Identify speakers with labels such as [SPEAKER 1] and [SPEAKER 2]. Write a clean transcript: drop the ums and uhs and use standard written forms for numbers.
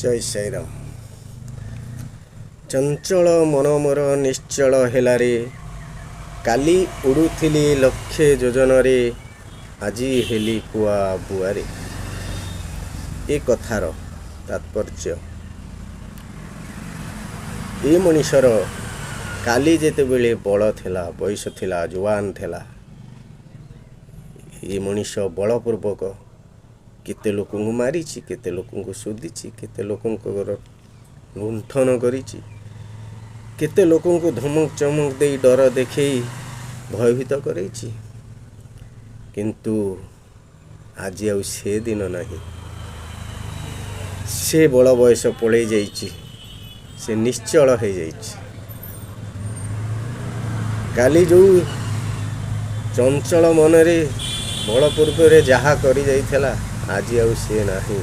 [SPEAKER 1] ଜୟ ସାଇରାମ। ଚଞ୍ଚଳ ମନ ମୋର ନିଶ୍ଚଳ ହେଲାରେ, କାଲି ଉଡ଼ୁଥିଲି ଲକ୍ଷେ ଯୋଜନରେ, ଆଜି ହେଲି କୁଆ ବୁଆରେ। ଏ କଥାର ତାତ୍ପର୍ଯ୍ୟ, ଏ ମଣିଷର କାଲି ଯେତେବେଳେ ବଳ ଥିଲା, ବୟସ ଥିଲା, ଜୁଆନ ଥିଲା, ଏ ମଣିଷ ବଳପୂର୍ବକ କେତେ ଲୋକଙ୍କୁ ମାରିଛି, କେତେ ଲୋକଙ୍କୁ ଶୋଧିଛି, କେତେ ଲୋକଙ୍କର ଲୁଣ୍ଠନ କରିଛି, କେତେ ଲୋକଙ୍କୁ ଧମକ ଚମକ ଦେଇ ଡର ଦେଖେଇ ଭୟଭୀତ କରେଇଛି। କିନ୍ତୁ ଆଜି ଆଉ ସେ ଦିନ ନାହିଁ। ସେ ବଳ ବୟସ ପଳେଇ ଯାଇଛି, ସେ ନିଶ୍ଚଳ ହେଇଯାଇଛି। କାଲି ଯେଉଁ ଚଞ୍ଚଳ ମନରେ ବଳପୂର୍ବରେ ଯାହା କରିଯାଇଥିଲା, ଆଜି ଆଉ ସେ ନାହିଁ।